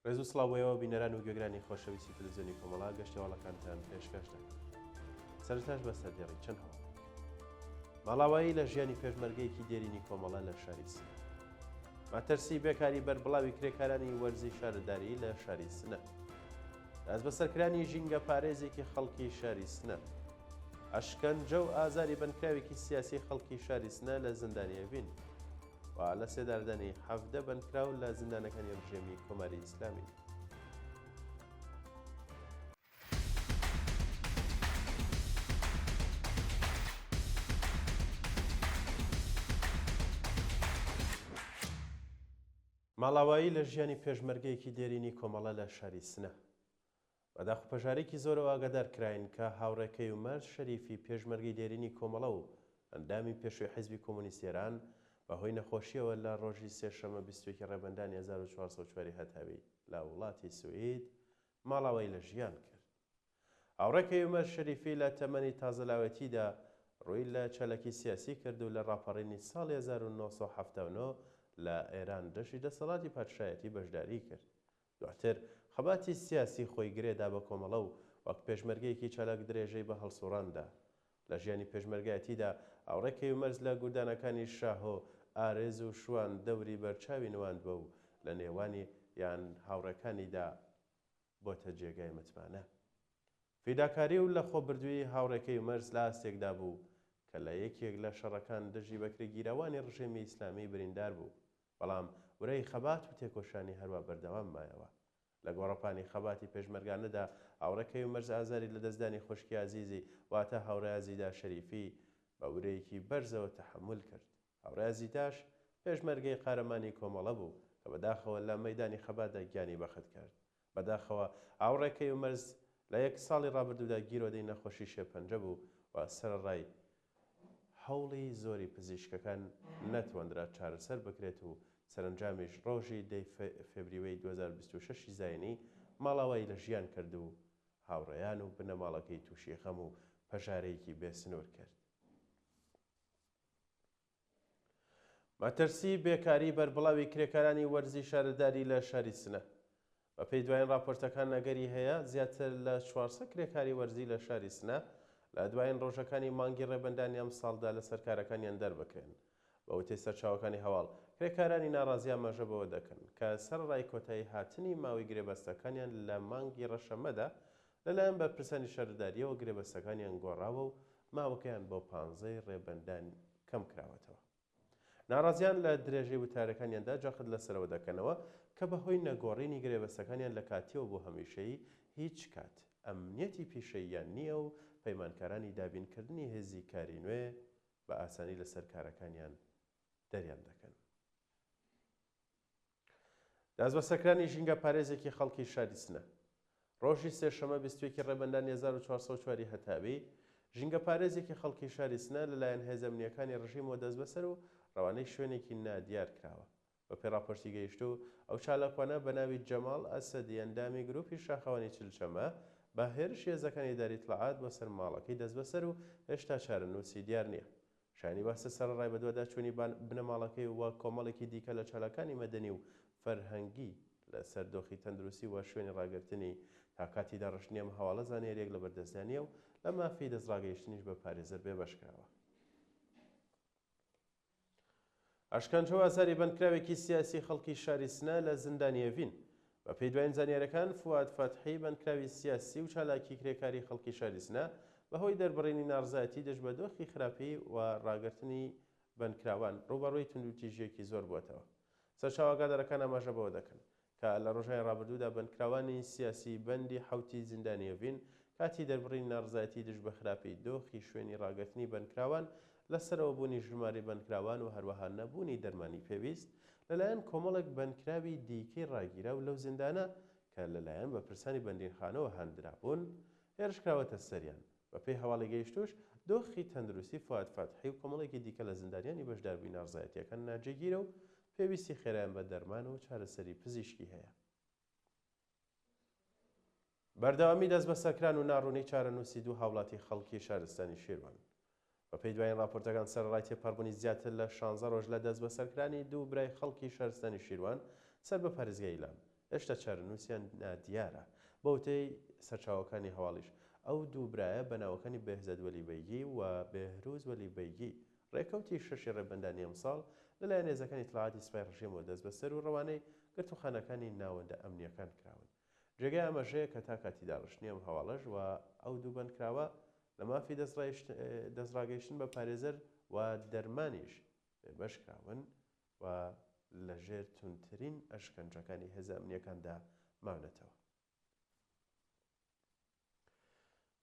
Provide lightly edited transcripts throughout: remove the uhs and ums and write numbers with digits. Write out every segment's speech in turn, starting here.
ڕێز و سڵاو بۆ ئێوە بینەران و گوێگرانی خۆشەویستی تەلەڤیزیۆنی کۆمەڵە گەشتی هەواڵەکانتان پێشکەش دەکەم. سەرەتاش بە سەردێڕی چەند هەواڵێک. ماڵاوایی لە ژیانی پێشمەرگەیەکی دێرینی کۆمەڵە لە شاری سنە. مەترسی بێکاری بەربڵاوی کرێکارانی وەرزی شارەداری لە شاری سنە. دەستبەسەرکرانی ژینگەپارێزێکی خەڵکی شاری سنە. ئەشکەنجە و ئازاری بەندکراوێکی سیاسی خەڵکی شاری سنە لە زیندانی ئەڤین و لە سێداردانی 17 بەندکراو لە زیندانەکانی ڕژێمی کۆماری ئیسلامی. ماڵاوایی لە ژیانی پێشمەرگەیەکی دێرینی کۆمەڵە لە شاری سنە. بە داخ و پەژارەیەکی زۆرەوە ئاگادار کراین کە هاوڕێ کەیومەرس شەریفی پێشمەرگەی دێرینی کۆمەڵە و ئەندامی پێشووی حیزبی کۆمۆنیستی ئێران بە هۆی نەخۆشییەوە لە ڕۆژی سێشەممە 21 ڕێبەندانی 1404 هەتاوی لە وڵاتی سوئید ماڵاوایی لە ژیان کرد. هاوڕێ کەیومەرس شەریفی لە تەمەنی تازەلاوێتیدا ڕووی لە چالاکی سیاسی کرد و لە ڕاپەڕینی ساڵی 1979 لە ئێران دژی دەسەڵاتی پادشایەتی بەشداریی کرد. دواتر خەباتی سیاسی خۆی گرێ دا بە کۆمەڵە و وەک پێشمەرگەیەکی چالاک درێژەی بە هەڵسوڕان دا. لە ژیانی پێشمەرگایەتیدا هاوڕێ کەیومەرس لە گوردانەکانی شاهۆ، ئارێز و شوان دەوری بەرچاوی نواندوە و لە نێوانی یان هاوڕێکانیدا بۆتە جێگای متمانە. فیداکاری و لەخۆبردوویی هاوڕێ کەیومەرس لە ئاستێکدا بوو کە لە یەکێک لە شەڕەکان دژی بەکرێگیراوانی ڕژێمی ئیسلامی بریندار بوو بەڵام ورەی خەبات و تێکۆشانی هەروا بەردەوام مایەوە. لە گۆڕەپانی خەباتی پێشمەرگانەدا هاوڕێ کەیومەرس ئازاری لەدەستدانی خوشکی ئازیزی واتە هاوڕێ ئازیدا شەریفی بە ورەیەکی بەرزەوە تەحەمول کرد. هاوڕێ ئازیداش پێشمەرگەی قارەمانی کۆمەڵە بوو کە بەداخەوە لە مەیدانی خەباتدا گیانی بەخت کرد. بەداخەوە هاوڕێ کەیومەرس لە یەک ساڵی ڕابردوودا گیرۆدەی نەخۆشی شێرپەنجە بوو و سەرەڕای هەوڵی زۆری پزیشکەکان نەتواندرا چارەسەر بکرێت و سەرەنجامیش ڕۆژی دەی فێبریوەی 2026 ی زاینی ماڵاوایی لە ژیان کرد و هاوڕێیان و بنەماڵەکەی تووشی غەم و پەژارەیەکی بێ سنوور کرد. مەترسی بێکاری بەربڵاوی کرێکارانی وەرزی شارەداری لە شاری سنە. بەپێی دوایین ڕاپۆرتەکان ئەگەری هەیە زیاتر لە 400 کرێکاری وەرزی لە شاری سنە لە دوایین ڕۆژەکانی مانگی ڕێبەندانی ئەمساڵدا لەسەر کارەکانیان دەربکرێن. بە وتەی سەرچاوەکانی هەواڵ، کرێکارانی ناڕازی ئاماژە بەوە دەکەن کە سەرەڕای کۆتایی هاتنی ماوەی گرێبەستەکانیان لە مانگی ڕەشەمەدا لەلایەن بەرپرسانی شارەدارییەوە گرێبەستەکانیان گۆڕاوە و ماوەکەیان بۆ پانزەی ڕێبەندان کەم کراوەتەوە. ناڕازیان لە درێژەی وتارەکانیاندا جەخت لەسەرەوە دەکەنەوە کە بەهۆی نەگۆڕینی گرێبەستەکانیان لە کاتییەوە بۆ هەمیشەیی هیچ کات ئەمنیەتی پیشەییان نییە و پەیمانکارانی دابینکردنی هێزی کاری نوێ بە ئاسانی لەسەر کارەکانیان دەریان دەکەن. دەستبەسەرکرانی ژینگەپارێزێکی خەڵکی شاری سنە. ڕۆژی سێشەممە 21 ی ڕێبەندانی 1404 ی هەتاوی، ژینگەپارێزێکی خەڵکی شاری سنە لەلایەن هێزە ئەمنییەکانی ڕژیمەوە دەستبەسەر و ڕەوانەی شوێنێکی نادیار کراوە. بەپێی ڕاپۆرتی گەیشتوو، ئەو چالاکوانە بە ناوی جەماڵ ئەسەدی ئەندامی گرووپی شاخەوانی چلچەمە بە هێرشی هێزەکانی ئیداری ئیتڵاعات بۆ سەر ماڵەکەی دەستبەسەر و هێشتا چارەنووسی دیار نییە. شایانی باسە سەرەڕای بەدواداچوونی بنەماڵەکەی و کۆمەڵێکی دیکە لە چالاکانی مەدەنی و فەرهەنگی لە سەر دۆخی تەندروستی و شوێنی ڕاگرتنی تا کاتی داڕشتنی ئەم هەواڵە زانیارییەک لە بەردەستدا نییە و لە مافی دەستڕاگەیشتنیش بە پارێزەر بێبەش کراوە. ئەشکەنجە و ئازاری بەندکراوێکی سیاسی خەڵکی شاری سنە لە زیندانی ئێڤین. بەپێی دوایین زانیاریەکان فوئاد فەتحی بەندکراوی سیاسی و چالاکی کرێکاری خەڵکی شاری سنە بەهۆی دەربڕینی ناڕزایەتی دژ بە دۆخی خراپی و ڕاگرتنی بەندکراوان ڕووبەڕووی توندوتیژییەکی زۆر بووەتەوە. سەرچاوە ئاگادارەکان ئاماژە بەوە دەکەن کە لە ڕۆژانی ڕابردوودا بەندکراوانی سیاسی بەندی حەوتی زیندانی ئێڤین کاتی دەربڕینی ناڕزایەتی دژ بە خراپی دۆخی شوێنی ڕاگرتنی بەندکراوان لە سەرەوە بوونی ژمارەی بەندکراوان و هەروەها نەبوونی دەرمانی پێویست لەلایەن کۆمەڵێک بەندکراوی دیکەی ڕاگیراو لەو زیندانە کە لەلایەن بەرپرسانی بەندینخانەوە هاندرابوون هێرشکراوەتە سەریان. بەپێی هەواڵی گەیشتووش، دۆخی تەندروستی فوئاد فەتحی و کۆمەڵێکی دیکە لە زیندانیانی بەشداربووی ناڕزایەتییەکان ناجێگیرە و پێویستی خێرایان بە دەرمان و چارەسەری پزیشکی هەیە. بەردەوامی دەستبەسەرکران و ناڕوونی چارەنووسی دوو هاوڵاتی خەڵکی شارستانی شیروان. بەپێی دوایین ڕاپۆرتەکان سەرەڕای تێپەڕبوونی زیاتر لە شانزە ڕۆژ لە دەستبەسەرکرانی دوو برای خەڵکی شارستانی شیروان سەر بە پارێزگای ئیلام، هێشتا چارەنووسیان نادیارە. بە وتەی سەرچاوەکانی هەواڵیش، ئەو دوو برایە بە ناوەکانی بێهزاد وەلی بەیگی و بێهروز وەلی بەیگی، ڕێکەوتی شەشی ڕێبەندانی ئەمساڵ لەلایەن هێزەکانی ئیتڵاعاتی سپای ڕژێمەوە دەستبەسەر و ڕەوانەی گرتووخانەکانی ناوەندە ئەمنییەکان کراون. جێگای ئاماژەیە کە تا کاتی داڕشتنی ئەم هەواڵەش و ئەو دوو بەندکراوە لە مافی دەستڕاگەیشتن بە پارێزەر و دەرمانیش بێبەش کراون و لەژێر توندترین ئەشکەنجەکانی هێزە ئەمنییەکاندا ماونەتەوە.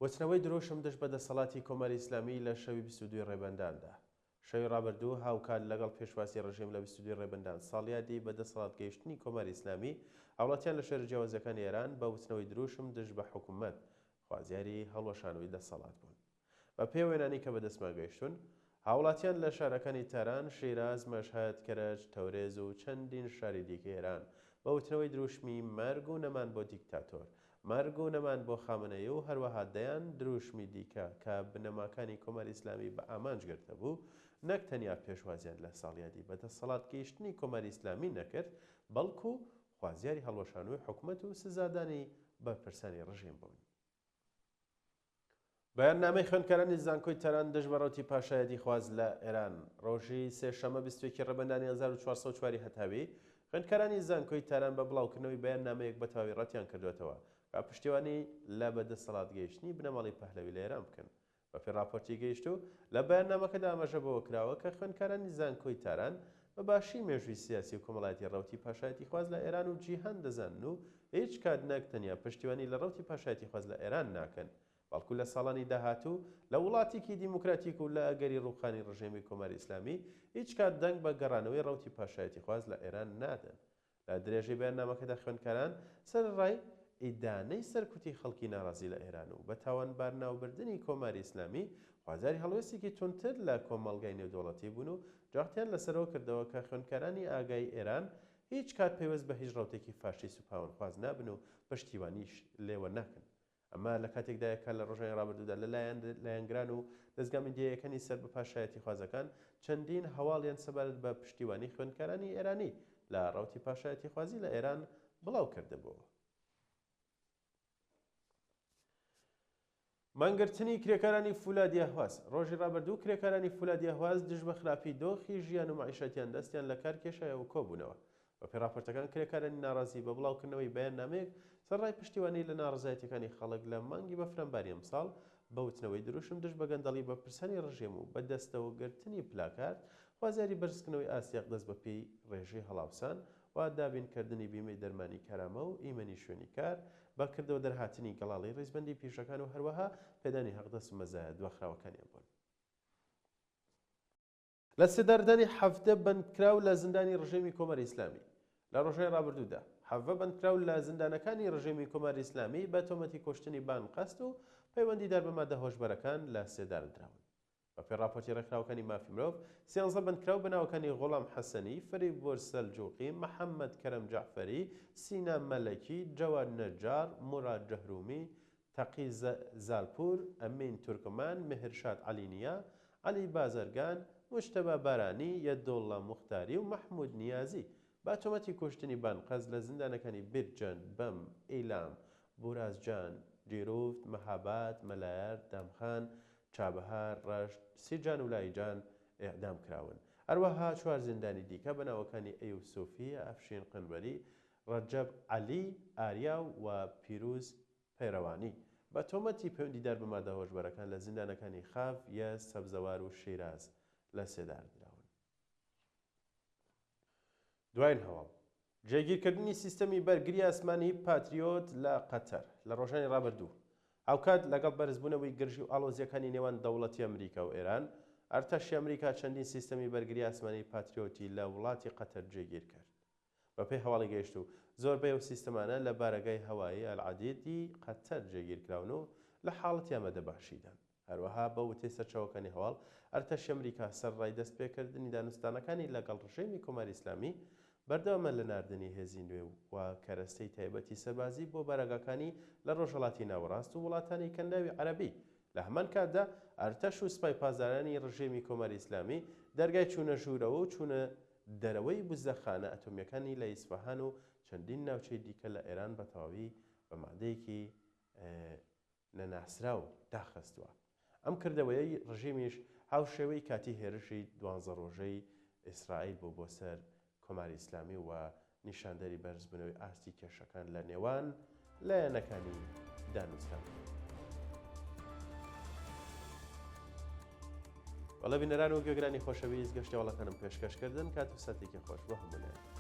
وتنەوەی دروشم دژ بە دەسەڵاتی کۆماری ئیسلامی لە شەوی 22 ڕێبەنداندا. شەوی ڕابردوو هاوکات لەگەڵ پێشوازی ڕژێم لە 22 ڕێبەندان ساڵیادی بە دەسەڵات گەیشتنی کۆماری ئیسلامی، هاوڵاتیان لە شارە جیاوازەکانی ئێران بە وتنەوەی دروشم دژ بە حکومەت خوازیاری هەڵوەشانەوەی دەسەڵات بوون. بە پێی وێنانەی کە بەدەستمان گەیشتوون، هاوڵاتیان لە شارەکانی تاران، شیراز، مەشهەد، کەرەج، تەورێز و چەندین شاری دیکەی ئێران بە وتنەوەی دروشمی مەرگ و نەمان بۆ دیکتاتۆر، مەرگ و نەمان بۆ خامنەیی و هەروەها دەیان دروشمی دیکە کە بنەماکانی کۆماری ئیسلامی بە ئامانج گرتبوو، نەک تەنیا پێشوازیان لە ساڵیادی بەدەسەڵات گەیشتنی کۆماری ئیسلامی نەکرد، بەڵکوو خوازیاری هەڵوەشانەوەی حکومەت و سزادانی بەرپرسانی ڕژیم بوون. بەیاننامەی خوێندکارانی زانکۆی تاران دژ بە ڕەوتی پاشایەتیخواز لە ئێران ڕۆژی سێشەممە 21 ڕێبەندانی 1404 هەتاوی خوێندکارانی زانکۆی تاران بە بڵاوکردنەوەی بەیاننامەیەک بە تەواوی ڕەتیان کردوێتەوە کە پشتیوانی لە بەدەسەڵات گەیشتنی بنەماڵەی پەهلەوی لە ئێران بکەن. بەپێی ڕاپۆرتی گەیشتوو، لە بەیاننامەکەدا ئاماژە بەوە کراوە کە خوێندکارانی زانکۆی تاران بە باشی مێژووی سیاسی و کۆمەڵایەتی ڕەوتی پاشایەتیخواز لە ئێران و جیهان دەزانن و هیچ کات نەک تەنیا پشتیوانی لە ڕەوتی پاشایەتیخواز لە ئێران ناکەن بەڵکو لە ساڵانی داهاتوو لە وڵاتێکی دیموکراتیک و لە ئەگەری ڕووخانی ڕژێمی کۆماری ئیسلامی هیچ کات دەنگ بە گەڕانەوەی ڕەوتی پاشایەتیخواز لە ئێران نادەن. لە درێژەی بەیاننامەکەدا خوێندکاران سەرەڕای ئیدانەی سەرکوتی خەڵکی ناڕازی لە ئێران و بە تاوانبار ناوبردنی کۆماری ئیسلامی، خوازیاری هەڵوێستێکی توندتر لە کۆمەڵگای نێودەوڵەتی بوون و جەختیان لەسەرەوە کردەوە کە خوێندکارانی ئاگای ئێران هیچ کات پەیوەست بە هیچ ڕەوتێکی فاشیست و پاوانخواز نابن و پشتیوانیش لێوە ناکەن. ئەمە لە کاتێکدایە کە لە ڕۆژانی ڕابردوودا لە لایەن لایەنگران و دەزگا میدیاییەکانی سەر بە پاشایەتیخوازەکان چەندین هەواڵیان سەبارەت بە پشتیوانی خوێندکارانی ئێرانی لە ڕەوتی پاشایەتیخوازی لە ئێران بڵاو کردبۆوە. مانگرتنی کرێکارانی فولادی ئەهواز ڕۆژی ڕابردوو کرێکارانی فولادی ئەهواز دژ بە خراپی دۆخی ژیان و مەعیشەتیان دەستیان لە کار کێشایەوە و کۆبوونەوە. بەپێی ڕاپۆرتەکان کرێکارانی ناڕازی بە بڵاوکردنەوەی بەیاننامەیەک سەرەڕای پشتیوانی لە ناڕەزایەتیەکانی خەڵک لە مانگی بەفرانباری ئەمساڵ بە وتنەوەی دروشم دژ بە گەندەڵی بەرپرسانی ڕژێم و بە دەستەوە گرتنی پلاکارد خوازیاری بەرزکردنەوەی ئاستی ئەقدەست بە پێی ڕێژەی هەڵاوسان و دابین کردنی بیمەی دەرمانی کارامە و ئیمەنی شوێنی کار بە کردەوە دەرهاتنی گەڵاڵەی ڕیزبەندی پیشەکان و هەروەها پێدانی هەقدەست و مەزایا دواخراوەکانیان بوون. لە سێدارەدانی 17 بەندکراو لە زیندانی ڕژێمی کۆماری ئیسلامی لە ڕۆژانی ڕابردوودا 17 بەندکراو لە زیندانەکانی ڕژێمی کۆماری ئیسلامی بە تۆمەتی کوشتنی بانقەست و پەیوەندیدار بە مادە هۆشبەرەکان لە سێدارە دراون. بەپێی ڕاپۆرتی ڕێکخراوەکانی مافی مرۆڤ، سیانزە بەندکراو بە ناوەکانی غوڵام حەسەنی، فەریبۆرز سەلجوقی، محەممەد کەرەم جەعفەری، سینا مەلەکی، جەواد نەجاڕ، موراد جەهرومی، تەقی زالپوور، ئەمین تورکمان، مێهرشاد عەلینیا، عەلی بازەرگان، موجتەبا بارانی، یەدوڵڵا موختاری و مەحموود نیازی بە تۆمەتی کوشتنی بانقەست لە زیندانەکانی بیرجەند، بەم، ئیلام، بورازجان، جیروفت، مەهاباد، مەلایەر، دامخان، چابەهار، ڕەشت، سیرجان و لایجان ئێعدام کراون. هەروەها چوار زیندانی دیکە بە ناوەکانی ئەیوب سۆفی، ئەفشین قەنبەری، ڕەجەب عەلی ئاریا و پیروز پەیڕەوانی، بە تۆمەتی پەیوەندیدار بە مادە هۆشبەرەکان لە زیندانەکانی خاف، یەزد، سەبزەوار و شیراز لە سێدارە دراون. دواین هەواڵ، جێگیرکردنی سیستەمی بەرگری ئاسمانی پاتریۆت لە قەتەر لە ڕۆژانی ڕابردوو، هاوکات لەگەڵ بەرزبوونەوەی گرژی و ئاڵۆزییەکانی نێوان دەوڵەتی ئەمریکا و ئێران، ئەرتەشی ئەمریکا چەندین سیستەمی بەرگری ئاسمانی پاتریۆتی لە وڵاتی قەتەر جێگیر کرد. بەپێی هەواڵی گەیشتوو، زۆربەی ئەو سیستەمانە لە بارەگای هەوایی ئەلعەدید ی قەتەر جێگیرکراون و لە حاڵەتی ئامادەباشیدان. هەروەها بە وتەی سەرچاوەکانی هەواڵ، ئەرتەشی ئەمریکا سەرەڕای دەستپێکردنی دانوستانەکانی لەگەڵ ڕژێمی کۆماری ئیسلامی، بەردەوامە لە ناردنی هێزی نوێ و کەرەستەی تایبەتی سەربازی بۆ بارەگاکانی لە ڕۆژهەڵاتی ناوەڕاست و وڵاتانی کەنداوی عەرەبی لە هەمان کاتدا ئەرتەش و سپای پاسدارانی ڕژێمی کۆماری ئیسلامی دەرگای چوونە ژوورەوە و چوونە. دەرەوەی وزەخانە ئەتۆمییەکانی لە ئیسفەهان و چەندین ناوچەی دیکە لە ئێران بە تەواوی بە مادەیەکی نەناسراو داخستووە. ئەم کردەوەیەی ڕژیمیش هاوشێوەی کاتی هێرشی دوانزە ڕۆژەی ئیسرائیل بوو بۆ سەر کۆماری ئیسلامی و نیشاندەری بەرزبوونەوەی ئاستی کێشەکان لە نێوان لایەنەکانی دانوستان بوو. بەڵێ بینەران و گوێگرانی خۆشەویست گەشتەوەڵەکانم پێشکەش کردن کات و ساتێکی خۆش بۆ هەموو لایەک.